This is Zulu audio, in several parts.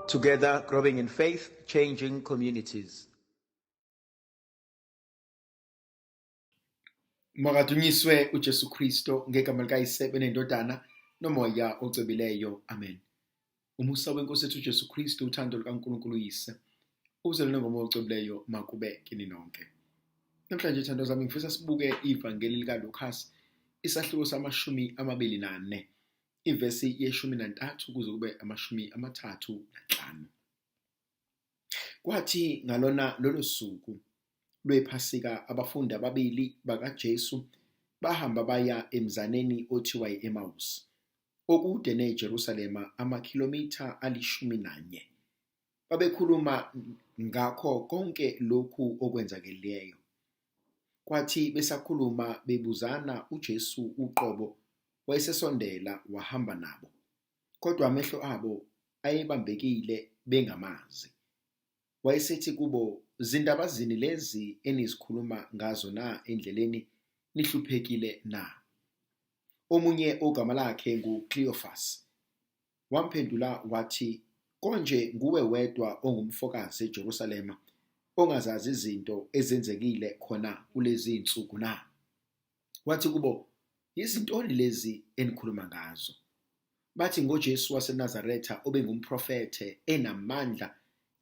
Together, growing in faith, changing communities. Makadunyiswe uJesu Kristo ngegama likaYise benendodana nomoya ocwebileyo. Amen. Umusa wenkosi ethu uJesu Kristu, uthando lukaNkulunkulu uYise, ubuzalwane ngomoya ocwebileyo makube kini nonke. Namhlanje thando zami ngifisa sibuke ivangeli likaLukas isahluko samashumi amabili nane ivesi yeshumi nantathu kuze kube amashumi amathathu nanhlanu. Kwathi ngalona lolo suku lwePhasika abafundi ababili bakaJesu bahamba baya emzaneni othiwa i-Emawusi, okude neJerusalema amakhilomitha alishumi nanye. Babekhuluma ngakho konke lokhu okwenzakeleyo. Kwathi besakhuluma bebuzana, uJesu uqobo wayesesondela wahamba nabo, kodwa amehlo abo ayebambekile bengamazi. Wayesethi kubo, Zindaba zini lezi enizikhuluma ngazo na endleleni, nihluphekile na? Omunye ogama lakhe nguKleyofasi wamphendula wathi, Konje nguwe wedwa ongumfokazi eJerusalema ongazazi izinto ezenzekile khona kulezi zinsuku na? Wathi kubo, Yizintoni lezi enikhuluma ngazo? Bathi ngoJesu waseNazaretha obengumprofethe enamandla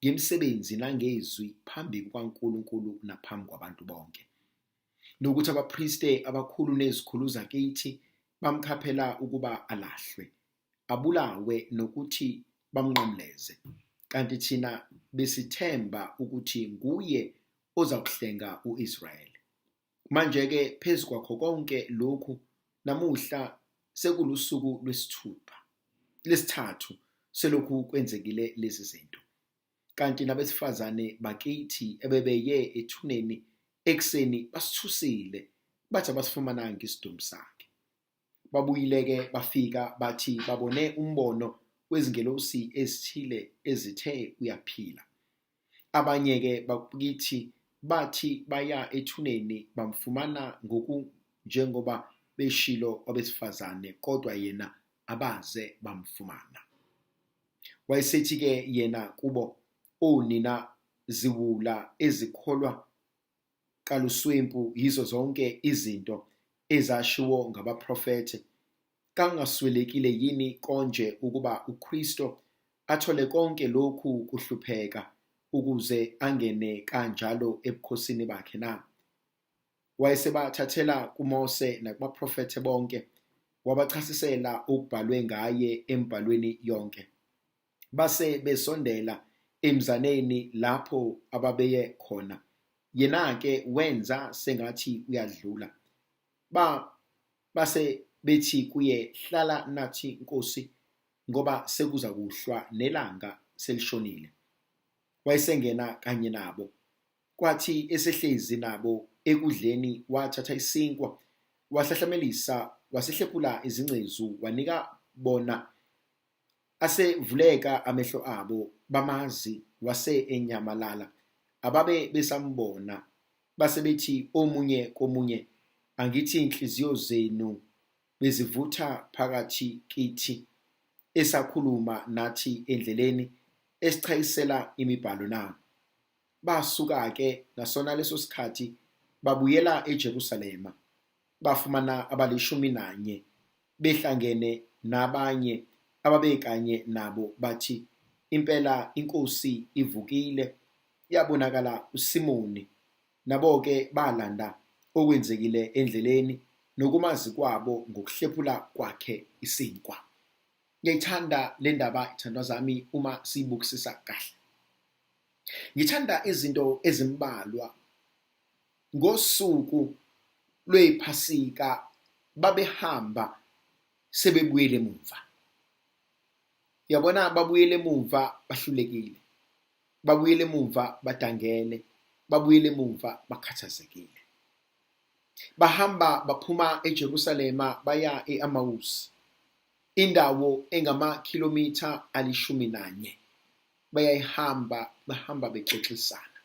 ngemisebenzi nangezwi phambi kukaNkulunkulu naphambi kwabantu bonke. Nokuthi abapriste abakhulu nezikhulu zakithi bamkhaphela ukuba alahlwe, abulawe nokuthi bamnqamleze. Kanti thina besithemba ukuthi nguye ozakuhlenga u-Israyeli. Manje-ke phezu kwakho konke lokhu namuhla sekulusuku lwesithupha lesithathu selokhu kwenzekile lezi zinto. Kanti nabesifazane bakithi ebebeye ethuneni ekuseni basithusile bathi abasifumananga isidumbu sakhe. Babuyile-ke bafika bathi babone umbono wezingelosi ezithile ezithe uyaphila. Abanye-ke bakithi bathi baya ethuneni bamfumana ngokunjengoba beshilo abesifazane kodwa yena abaze bamfumana. Wayesethi-ke yena kubo, O nina ziwula ezikholwa kaluswempu yizo zonke izinto ezashiwo ngabaprofethe, kangaswelekile yini konje ukuba uKristo athole konke lokhu kuhlupheka ukuze angene kanjalo ebukhosini bakhe na? Wayesebathathela kuMose nakubaprofethe bonke, wabachasisela okubhalwe ngaye embhalweni yonke. Base besondela emzaneni lapho ababeye khona. Yena-ke wenza sengathi uyadlula. Ba base bethi kuye, Hlala nathi, Nkosi, ngoba sekuza kuhlwa nelanga selishonile. Wayesengena kanye nabo. Kwathi esehlezi nabo ekudleni wathatha isinkwa, wahlahlamelisa, wasehlephula izingcezu, wanika bona. Asevuleka amehlo abo, bamazi, wase enyamalala. Ababe besambona. Base bethi omunye komunye, Angithi inhliziyo zenu bezivutha phakathi kithi, esakhuluma nathi endleleni, esichayisela imibhalo na? Basuka-ke ngasona leso sikhathi babuyela eJerusalema, bafumana abalishumi nanye behlangene nabanye ababekanye nabo bathi, Impela iNkosi ivukile, yabonakala uSimoni. Nabo-ke balanda okwenzekile endleleni nokumazi kwabo ngokuhlephula kwakhe isinkwa. Ngiyayithanda le ndaba ithandwa zami uma siyibukisisa kahle. Ngithanda izinto ezimbalwa. Ngosuku lwePhasika babehamba sebebuyele emumva. Yabona babuyele emumva bahlulekile. Babuyele emumva badangele. Babuyele emumva bakhathazekile. Bahamba baphuma eJerusalema baya e-Amawusi, indawo engamakhilomitha alishumi nanye. Bayayihamba bahamba bexoxisana.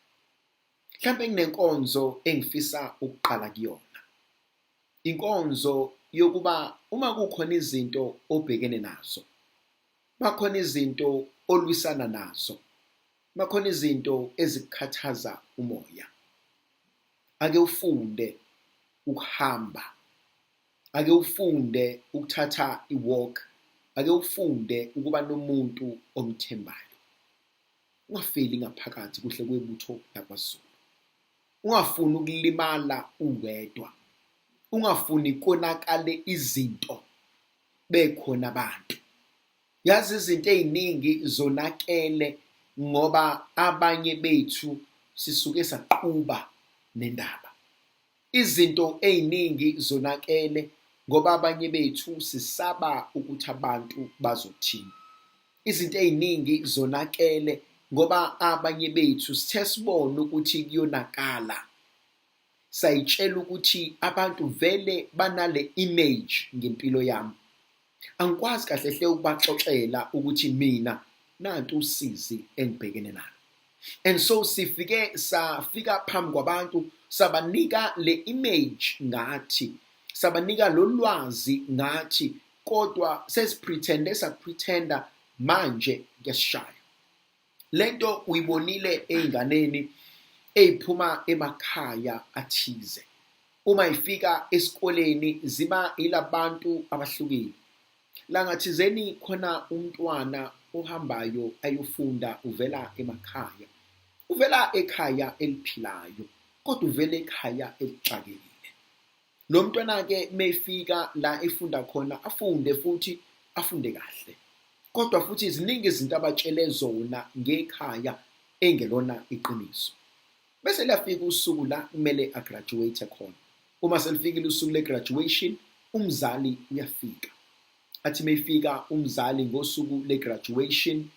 Mhlawumbe nginenkonzo engifisa ukuqala kuyona. Inkonzo yokuba uma kukhona izinto obhekene nazo, Makhona izinto olwisana nazo, makhona izinto ezikukhathaza umoya, ake ufunde ukuhamba, ake ufunde ukuthatha i-walk, ake ufunde ukuba nomuntu omthembayo. Ungafeli ngaphakathi kuhle kwebutho lakwaZulu. Ungafuni ukulimala uwedwa, ungafuni konakale izinto bekhona abantu. Yazi izinto ey'ningi zonakele ngoba abanye bethu sisuke saquba nendaba. Izinto ey'ningi zonakele ngoba abanye bethu sisaba ukuthi abantu bazothini. Izinto ey'ningi zonakele ngoba abanye bethu sithe sibona ukuthi kuyonakala, sayitshela ukuthi abantu vele banale image ngempilo yami. Angikwazi kahle hle ukubaxoxela ukuthi mina nantu usizi engibhekene nalo. And so sifike safika phambi kwabantu sabanika le image ngathi, sabanika lolwazi ngathi, kodwa sesipretende sapretenda manje kuyasishaya. Lento uyibonile ey'nganeni ey'phuma emakhaya athize. Uma ifika esikoleni ziba yilabantu abahlukile. Langathizeni khona umntwana ohambayo ayofunda uvela emakhaya. Uvela ekhaya eliphilayo, kodwa uvela ekhaya elixakekile. Lo mntwana-ke mefika la efunda khona afunde futhi afunde kahle. Kodwa futhi ziningi izinto abatshele zona ngekhaya engelona iqiniso. Bese liyafika usuku la kumele agraduate khona. Uma selifikile usuku le-graduation, umzali uyafika. Athi mefika umzali ngosuku le-graduation,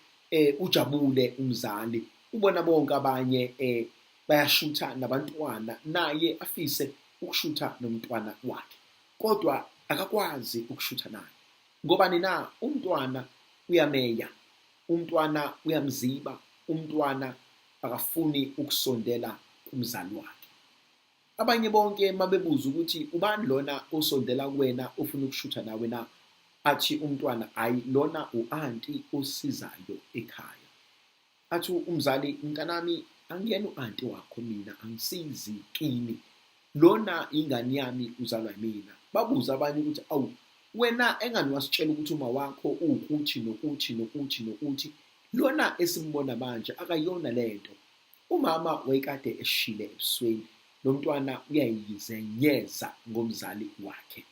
ujabule umzali, ubona bonke abanye bayashutha nabantwana, naye afise ukushutha nomntwana wakhe, kodwa akakwazi ukushutha naye. Ngobani na? Umntwana uyameya, umntwana uyamziba, umntwana akafuni ukusondela kumzali wakhe. Abanye bonke mabebuza ukuthi ubani lona osondela kuwena ofuna ukushutha nawe na, athi umntwana hhayi lona u-anti osizayo ekhaya. Athi umzali mntanami angiyena u-anti wakho mina angisizi kini, lona ingane yami uzalwa yimina. Babuze abanye ukuthi awu wena engani wasitshela ukuthi uma wakho uwukuthi nokuthi nokuthi nokuthi, lona esimbona manje akayona lento. Umama wayekade eshile ebusweni, lo mntwana uyayizenyeza ngomzali wakhe.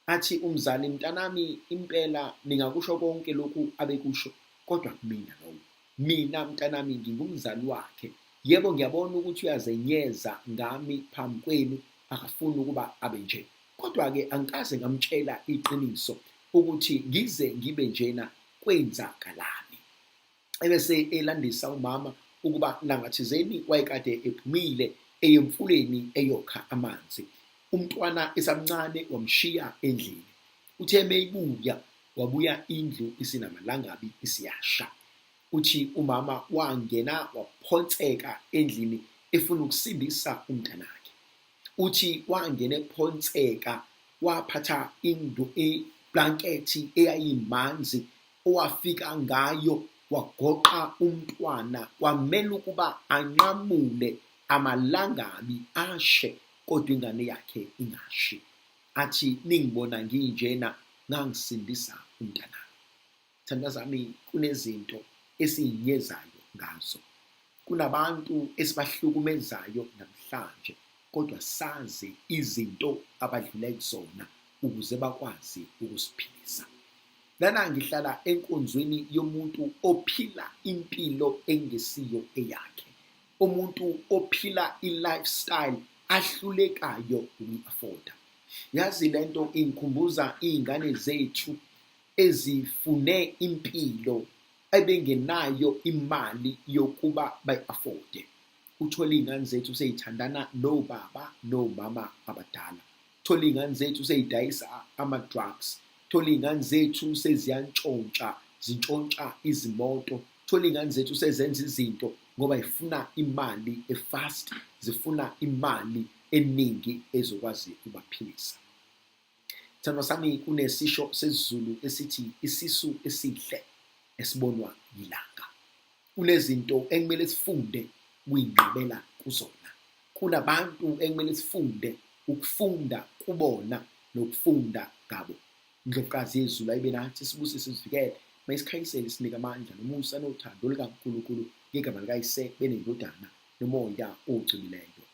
Athi umzali, mntanami impela ningakusho konke lokhu abekusho, kodwa kumina lowo. Mina mntanami ngingumzali wakhe. Yebo ngiyabona ukuthi uyazenyeza ngami phambi kwenu, akafuni ukuba abe nje. Kodwa-ke angikaze ngamtshela iqiniso ukuthi ngize ngibe njena kwenzakalani. Ebese elandisa umama ukuba langathizeni wayekade ephumile eye emfuleni eyokha amanzi. Umntwana esamncane wamshiya endlini. Uthe meyibuya wabuya indlu isinamalangabi isiyasha. Uthi umama wangena waphonseka endlini efuna ukusindisa umntanakhe. Uthi wangena ephonseka waphatha iblankethi eyayimanzi owafika ngayo wagoqa umntwana kwamele ukuba anqamule amalangabi ashe kodwa ingane yakhe ingashi. Athi ningibona nginjena ngangisindisa umntanami. Thandwa zami, kunezinto esiyinyezayo ngazo. Kunabantu esibahlukumezayo namhlanje kodwa sazi izinto abadlule kuzona ukuze bakwazi ukusiphilisa. Lana ngihlala enkonzweni yomuntu ophila impilo engesiyo eyakhe. Umuntu ophila i-lifestyle ahlulekayo ukuyi-afforda. Yazi lento ingikhumbuza iy'ngane zethu ezifune impilo ebengenayo imali yokuba bayi-afforde. Uthole iy'ngane zethu sey'thandana nobaba nomama abadala. Uthole iy'ngane zethu sey'dayisa ama-drugs. Uthole iy'ngane zethu seziyantshontsha, zintshontsha izimoto. Uthole iy'ngane zethu sezenza izinto ngoba zifuna imali e-fast, zifuna imali eningi ezokwazi ukubaphilisa. Sithandwa sami, kunesisho sesiZulu esithi isisu esihle esibonwa yilanga. Kunezinto ekumele sifunde ukuyinqabela kuzona. Kunabantu ekumele sifunde ukufunda kubona nokufunda ngabo. Indlovukazi yezulu ayibe nathi, sibusise, sivikele, mayisikhanyisele, sinike amandla nomusa nothando lukaNkulunkulu ngegama likaYise benendodana nomoya ogcinileyo.